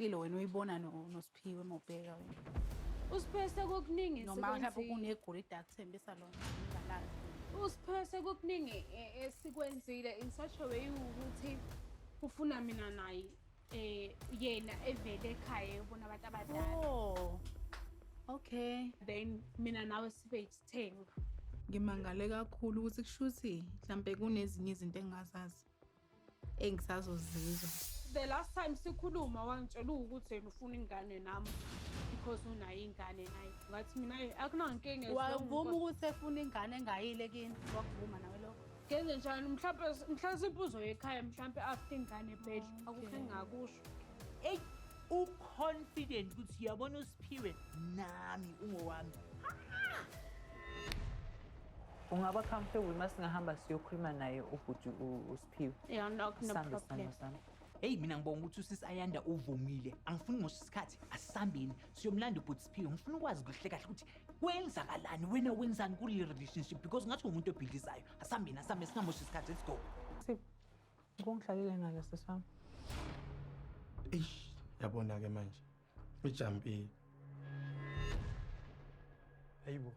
ehlukile wena uyibona noSiphiwe uma ubheka wena. USiphiwe sekukuningi Noma mhlawumbe esikwenzile. kunegolide akuthembisa lona ungalazi. USiphiwe sekukuningi esikwenzile in such a way ukuthi ufuna mina naye yena evele ekhaya eyobona abantu abadala. Oh. Okay. Then mina nawe sibe isithembu. Ngimangale kakhulu ukuthi kushuthi mhlambe kunezinye izinto engingazazi engisazozizwa. The last time sikhuluma wangitshela ukuthi yena ufuna ingane nami because unayo ingane naye. Ngathi mina "Eyi, akunankinga as long Wavuma ukuthi efuna ingane engayile kini, wakuvuma nawe lokho. Ngenze njani mhlawumbe mhlawumbe uzoya ekhaya mhlawumbe after ingane phela akukho engingakusho. Eyi, u-confident ukuthi uyabona uSiphiwe nami ungowami. Ungaba comfortable uma singahamba siyokhuluma naye ubhuti uSiphiwe. Yeah, no, no Sambe problem. sithando sami. Hey mina ngibonga ukuthi usisi Ayanda uvumile. Angifuni ngosho isikhathi asisambeni siyomlanda ubhuti Siphiwe. Ngifuna ukwazi kuhle kahle ukuthi kwenzakalani wena wenzani kule relationship because ngathi umuntu obhidlizayo. Asambeni asambe singamoshi isikhathi, let's go. Sipho, ngikungihlalele ngale sisi wami. Eish, yabona ke manje. Ujampile. Hayibo.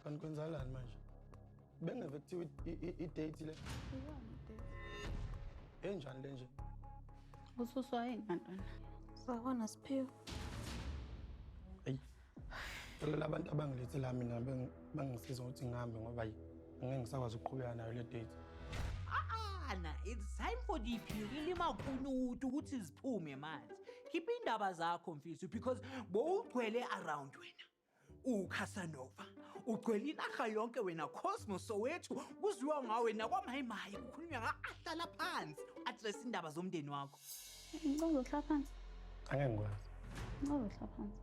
Kanti kwenzakalani manje? Bengeve kuthiwa i-date le. Enjani le nje? Ususwa yini bantwana? Sawubona Siphiwe. Eyi. Phela labantu abangilethe la mina bangisiza ukuthi ngihambe ngoba ayi angeke ngisakwazi ukuqhubeka nayo le date. Ana, it's time for diphiri le makunutu ukuthi ziphume manje. Khipha indaba zakho mfethu because bowugcwele around wena. UCasanova ugcwele inarha yonke wena, Cosmo Soweto kuziwa ngawe nakwamayimayi kukhulunywa nga ahlala phansi address indaba zomndeni wakho. Ngicela uzohlala phansi. Angeke ngikwazi. Ngicela uzohlala phansi.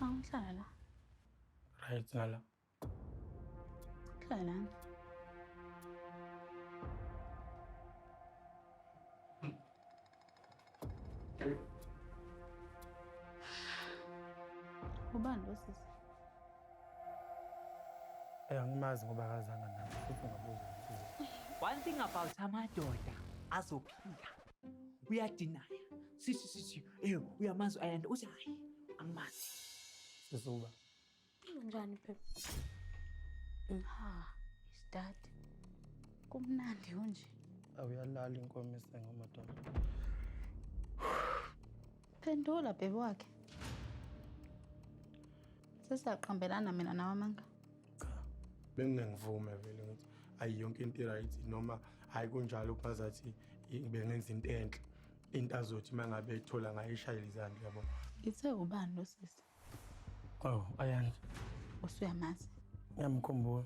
Awuhlala la. Right nala. Hlala lana. Ubani lo sisi? Angimazi ngoba akazanga nami futhi ungabuza ukuthi One thing about amadoda azophika uyadinaya. Sisi sisi uyamazi Ayanda uthi hayi angimazi. Sisuba. Unjani phela? Ha, isidadi. Kumnandi kunje. Awuyalala inkomo esenga madoda. Phendula bhebe wakhe. Sesiyaqambelana mina nawe amanga. Cha. Bengingengivume vele ngithi ayi yonke into i-right noma hayi kunjalo kungazathi bengenza into enhle. Into azothi mangabe ethola ngayo ishayela izandla yabo. Ngithe ubani lo sisi? Oh, Ayanda. Usuyamazi. Ngiyamkhumbula.